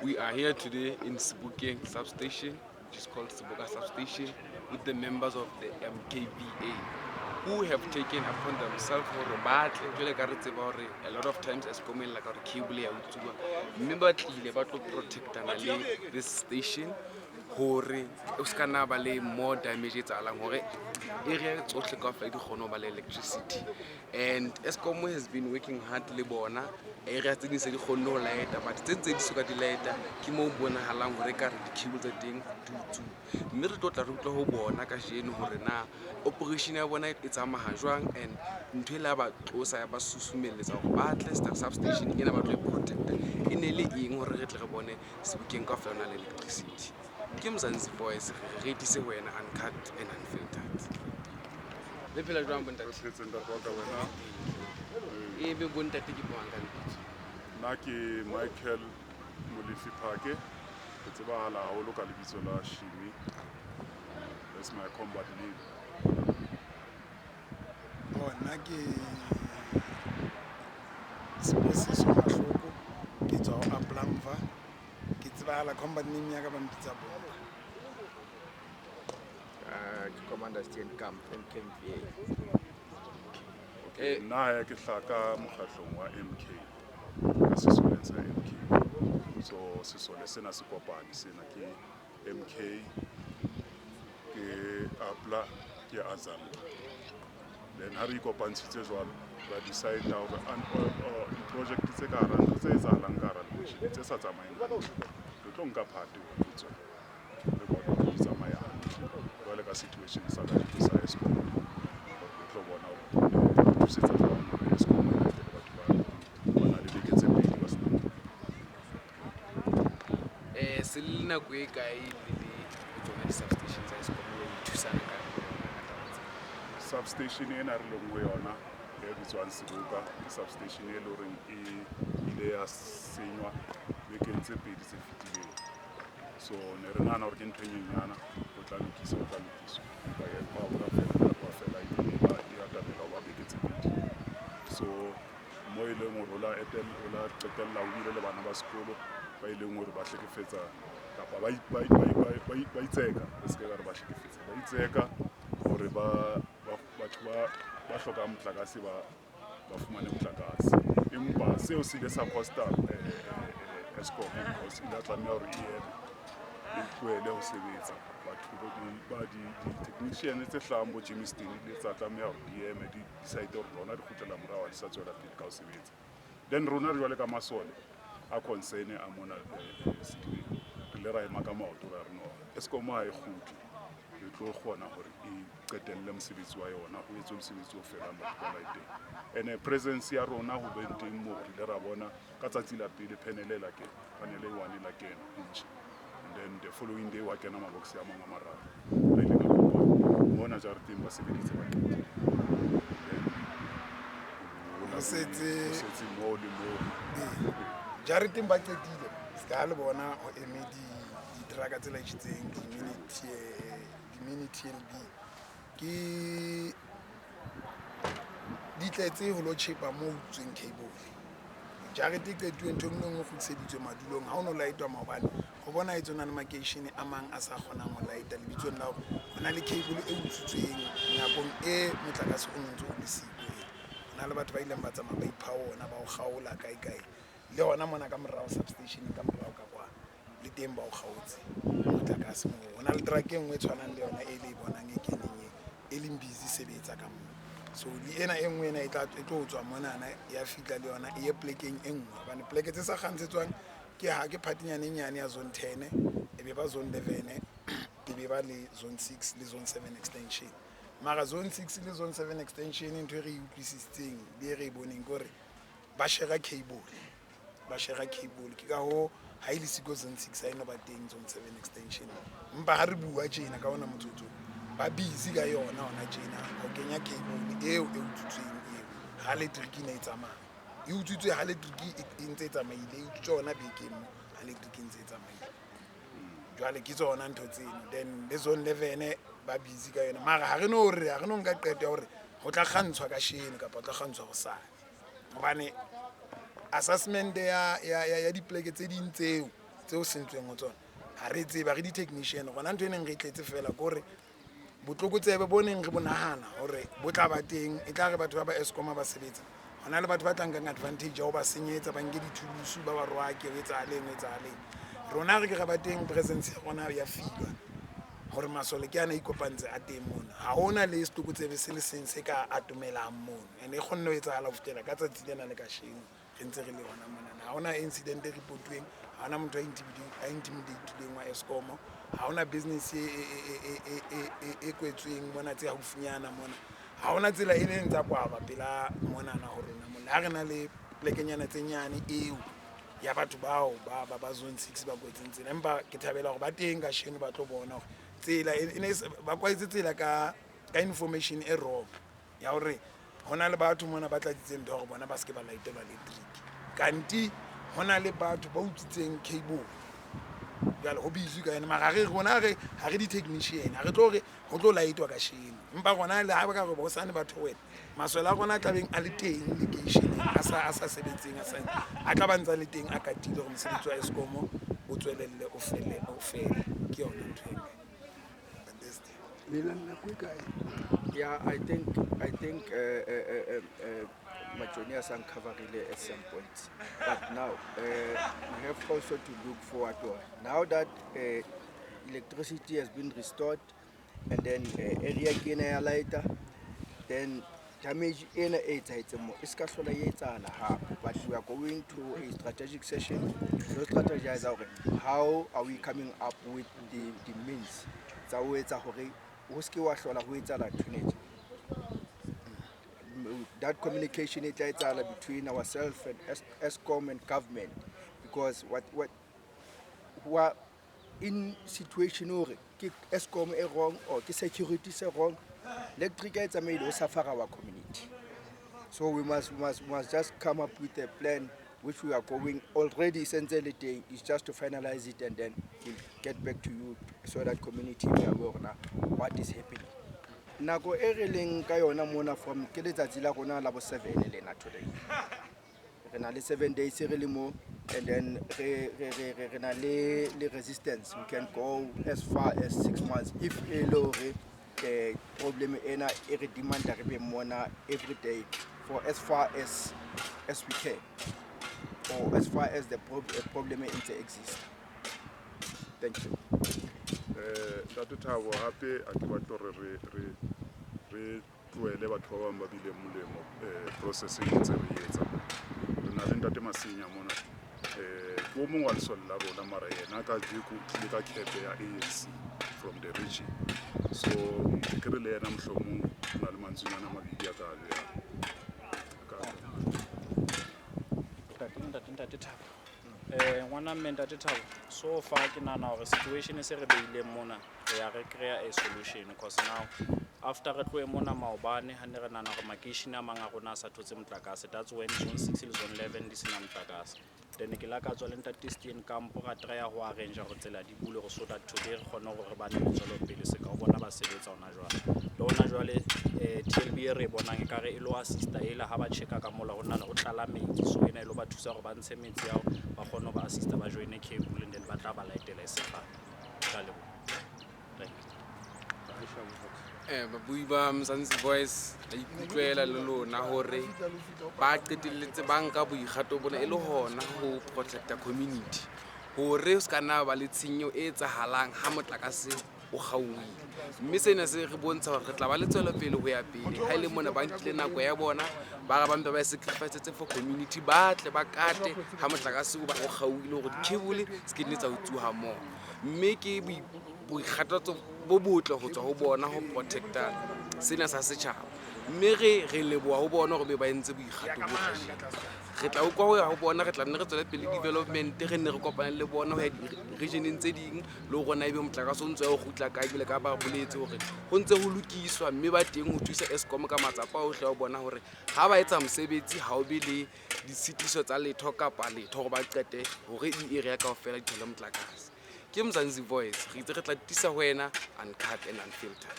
We are here today in Sebokeng substation, which is called Seboka substation, with the members of the MKVA who have taken upon themselves hore ba tle jwale ka re tseba hore a lot of times Eskom e lla ka hore cable ya utsuwa, mme ba tlile ba tlo protectana le this station hore o se ka nna ba le more damage e etsahalang, hore area tsohle kaofela di kgone ho ba le electricity. And Eskom has been working hard le bona. Area tse ding se di kgonne ho lighta, but tse ntse di soka di lighta ke moo bonahalang hore ekare di-cable tsa teng di utsuwe. Mme re tlo tla re utlwa ho bona kajeno hore na operation ya bona e tsamaya jwang and ntho e la ba tlosa ya ba susumelletsa hore ba tle substation ena ba tlo e protecta e ne le eng, hore re tle re bone Sebokeng kaofela na le electricity. Ke Mzansi Voice, re rekise ho wena uncut and unfiltered. Le phela jwang, bontate? Re phetse, ntate wa ka, wena? E be bontate, ke bomang ka lebitso? Nna ke Michael Molefi Phake, ke tsebahala haholo ka lebitso la Shimi. That's my combat name. Oh, nna ke Seposiso Mahloko, ke tswa ho Aplamva, ke tsebahala combat name ya ka ba mpitsa Bomba. Ke Commander Steenkamp, MKMVA. Okay, nna ha ke hlaka mokgatlong wa MK, ka sesoleng sa MK. So sesole sena se kopane, sena ke MK, ke APLA, ke AZANLA. Then ha re ikopantshitse jwalo, ra decide hore di-project tse ka hara ntlo tse etsahalang ka hara lekeishene tse sa tsamayeng hantle, re tlo nka part ho tsona, re bone hore di tsamaya hantle. Jwale ka situation sa kajeno sa Eskom, hore re tlo bona hore re thusetsa jwang hore Eskom e latele batho ba na le beke tse 2 ba sena. Se le nako e kae le le ho tsona di-substation tsa Eskom le thusana ka yona ka taba tse? Substation ena re leng ho yona e bitswang Seboka ke substation e leng horeng e ile ya senywa bekeng tse 2 tse fetileng. So ne re nahana hore ke ntho e nyenyana, ho tla lokisa, ho tla lokiswa, empa ya ba fela ba fela e atamela ho ba beke tse 2. So mo e leng hore o la qetella ho bile le bana ba sekolo ba e leng hore ba hlekefetsa kapa ba itseka, re se ke ka re ba hlekefetsa, ba itseka hore ba batho ba hlokang motlakase ba fumane motlakase. Empa seo se ile sa costa Eskom, because ile tlameha hore e eme, e tlohele ho sebetsa. Batho ba di-technician tse hlahang bo Germiston le tsa tlameha hore di eme, di decide hore lona di kgutlela morao, ha di sa tswela pele ka ho sebetsa. Then rona re jwale ka masole a concern a mona sedibeng, re ile ra ema ka maoto, ra re no, Eskom ha e kgutle, re tlo kgona hore e qetelle mosebetsi wa yona, o etse mosebetsi o felang batho ba laeteng. And presence ya rona ho beng teng moo, re ile ra bona ka tsatsi la pele panel e la kena, panel e one e la kena e ntjha, and then the following day wa kena mabox a mang a mararo a ileng a kopana mona jareteng, ba sebeditse, ba qetile. Then Ho setse ho setse moo le moo. Ee, jareteng ba qetile. Se ka le bona ho eme diteraka tse laitjhitseng di-mini TLB, ke di tletse ho lo tjhepa moo utsweng cable. Jarete e qetuwe, ntho e nngwe le nngwe e kgutliseditswe madulong. Ha o no lightwa maobane, ho bona etse o na le makeishene a mang a sa kgonang ho lighta lebitsong la hore ho na le cable e utswitsweng nakong e motlakase o no ntso o le siko. Ho na le batho ba ileng ba tsamaya ba ipha ona, ba o kgaola kae kae, le hona mona ka morao substation, ka morao ka kwa le teng ba o kgaotse motlakase moo. Ho na le truck e nngwe e tshwanang le yona e le e bonang e keneng e leng busy sebetsa ka moo. So le ena e nngwe ena e tla e tlo tswa monana, ya fihla le yona e ye plekeng e nngwe, hobane pleke tse sa kgantshetswang ke ha ke phatinyana e nyane ya zone 10, e be ba zone 11, e be ba le zone 6 le zone 7 extension. Mara zone 6 le zone 7 extension, ntho e re e utlwisisitseng le e re e boneng ke hore ba shera cable, ba shera cable. Ke ka hoo ha e le siko zone 6, ha e no ba teng zone 7 extension. Empa ha re bua tjena ka ona motsotso, ba busy ka yona hona tjena ho kenya cable eo e utswitsweng eo ha electric e ne e tsamaya. E utswitswe ha electric e ntse e tsamaile, e utswitswe hona bekeng mo ha electric e ntse e tsamaile. Jwale ke tsona ntho tseno. Then le zone 11 ba busy ka yona, mara ha re no nka qeto ya hore ho tla kgantshwa kasheno kapa ho tla kgantshwa hosane, hobane assessment ya dipleke tse ding tseo Tseo sentsweng ho tsona ha re tseba, re di-technician. Rona ntho e neng re tletse fela ke hore botlokotsebe bo neng re bo nahana hore bo tla ba teng, e tla re batho ba ba Eskom ba sebetsa, hona le batho ba tla nkang advantage ya ho ba senyetsa, ba nke dithulusu, ba ba roake, ho etsahaleng, ho etsahaleng. Rona re ke ra ba teng, presence ya rona ya filwa hore masole ke ana ikopantse a teng mona. Ha hona le setlokotsebe se le seng se ka atomelang mono, and e kgonne ho etsahala ho fihlela ka tsatsi lena le kasheno re ntse re le hona monana. Ha hona incident e reportuweng, ha hona motho a intimidatilweng wa Eskom, ha hona business e kwetsweng mona tse haufinyana mona, ha hona tsela e neng tsa kwalwa pela monana ho rona mona. Ha re na le plekenyana tse nyane eo ya batho bao ba zone 6 ba kwetseng tsela, empa ke thabela hore ba teng kasheno, ba tlo bona hore tsela e ne ba kwaetse tsela ka information e wrong ya hore hona le batho mona ba tlatsitseng ntho ya hore bona ba seke ba laitelwa electric, kanti hona le batho ba utswitseng cable. Jwale ho busy ka yona, mara re rona re ha re di-technician, ha re tlo re ho tlo laetwa kasheno, empa rona le ha ba ka re bosane batho wena, masole a rona a tlabeng a le teng lekeisheneng, a sa sebetseng, a sa a tla ba ntse a le teng, a katile hore mosebetsi wa Eskom o tswelelle, o fele, o fele. Ke yona ntho e nka. Lena nako e kae? Yeah, I think Majoni has uncovered at some point. But now we have also to look forward to now that electricity has been restored, and then area ke ena ya lighter, then damage ena e etsahetseng mo e ska hlola e etsahala hape. But we are going to a strategic session to strategize hore how are we coming up with the means tsa ho etsa hore ho se ke wa hlola ho etsahala ntho ena e tje. That communication e tla etsahala between ourselves and Eskom and government, because what who are in situation hore ke Eskom e wrong or ke security se wrong, electric e tsamaile ho suffer our community. So we must just come up with a plan which we are going already sentse le teng. It's just to finalize it and then we'll get back to you so that community be aware hore na what is happening. Nako e re leng ka yona mona, from ke letsatsi la rona la bo 7 lena today, re na le 7 days re le mo, and then re na le resistance. We can go as far as 6 months if e le hore problem ena e re demanda re be mona every day for as far as we can or as far as the problem e ntse exist. Thank you. Ntate Thabo, hape a ke batle hore re tlohele batho ba bang ba bileng molemo processing e ntse re etsa. Re na le ntate Masenya mona, ke o mong wa lesole la rona, mara yena ka jeko o tlile ka cap ya ANC from the region, so ke re le yena mohlomong o na le mantswenyana a mabedi a ka a behang. Ntate Thabo, ngwana mme, ntate Thabo, so far ke nahana hore situation e se re beileng mona, re ya re kry-a a solution, cause now after re tlohe mona maobane, ha ne re nahana hore makeishene a mang a rona a sa thotse motlakase, that's when zone 6 le zone 11 di sena motlakase. Then ke la ka tswa le ntate Steenkamp, ra try ho arrange hore tsela di bule hore so that today re kgone hore re bane le tswelopele se ka o bona ba sebetsa hona jwale. Le hona jwale TLB e re e bonang ekare e lo assista ela ha ba checka ka mola, ho na le ho tlala metsi, so ena e lo ba thusa hore ba ntshe metsi ao, ba kgone ho ba assista, ba joine cable, and then ba tla ba laetela e sekgale. Ka leboha, thank you. Babui ba Mzansi Voice, la ikutlwela le lona hore ba qetelletse ba nka boikgato bona e le hona ho protecta community hore ho se ka nna ba le tshenyo e etsahalang ha motlakase o kgaohile. Mme sena se re bontsha hore re tla ba le tswelopele ho ya pele. Ha e le mona ba nkile nako ya bona, ba re ba mpe ba e sacrificetse for community, ba tle ba kate ha motlakase o ba o kgaohile hore di-cable se ke nne tsa utsuha moo. Mme ke boikgathatso bo botle ho tswa ho bona ho protecta sena sa setjhaba, mme re leboha ho bona hore be ba entse boikgato bo kajeno. Re tla utlwa ho ya ho bona, re tla nne re tswele pele development, re nne re kopane le bona ho ya di-regioneng tse ding, le ho rona ebe motlakase o ntse o kgutla kae jwale ka ba boletse hore ho ntse ho lokiswa, mme ba teng ho thusa Eskom ka matsapa ohle a ho bona hore ha ba etsa mosebetsi ha o be le ditshitiso tsa letho kapa letho hore ba qete hore di-area kaofela di thole motlakase. Ke Mzansi Voice, re itse re tla tisa ho wena uncut and unfiltered.